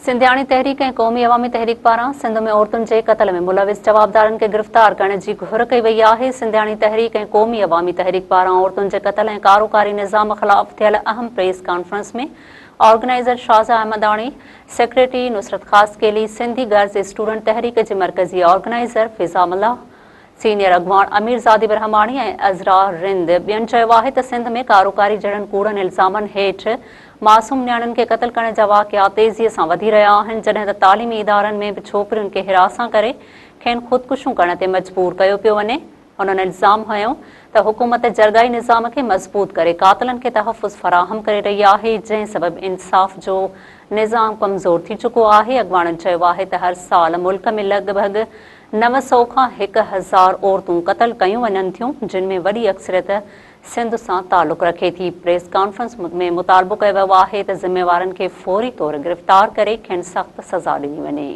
سنڌياڻي تحريڪ ۽ قومي عوامي تحريڪ پاران سنڌ ۾ عورتن جي قتل ۾ ملوث جوابدارن کي گرفتار ڪرڻ جي گهر ڪئي وئي آهي. سنڌياڻي تحريڪ ۽ قومي عوامي تحريڪ پاران عورتن جي قتل ۽ ڪاروڪاري نظام خلاف ٿيل اهم press conference ۾ organizer Shazia Ahmadani, secretary Nusrat Khaskheli, Sindhi girls student تحريڪ جي مرڪزي آرگنائيزر فضا ملاح، سينيئر اڳواڻ امير زادي برهماڻي ۽ عذرا رند ٻين چيو آهي ته سنڌ ۾ ڪاروڪاري جهڙن ڪوڙن الزامن هيٺ معصوم نياڻين کي قتل ڪرڻ جا واقعا تيزي سان وڌي رهيا آهن جڏهن ته تعليمي ادارن ۾ به ڇوڪرين کي هراسان ڪري کين خودڪشيون ڪرڻ تي مجبور ڪيو پيو وڃي. هنن الزام هنيو ته حڪومت جرڳائي نظام کي مضبوط ڪري قاتلن کي تحفظ فراهم ڪري رهي آهي جنهن سبب انصاف جو نظام ڪمزور ٿي چڪو آهي. اڳواڻن چيو آهي ته هر سال ملڪ ۾ لڳ ڀڳ 900 کان 1000 عورتون قتل ڪيون وڃن ٿيون، جن ۾ وڏي اڪثريت سنڌ سان تعلق رکي ٿي. پريس ڪانفرنس ۾ مطالبو ڪيو ويو آهي ته ذميوارن کي فوري طور گرفتار ڪري کين سخت سزا ڏني وڃي.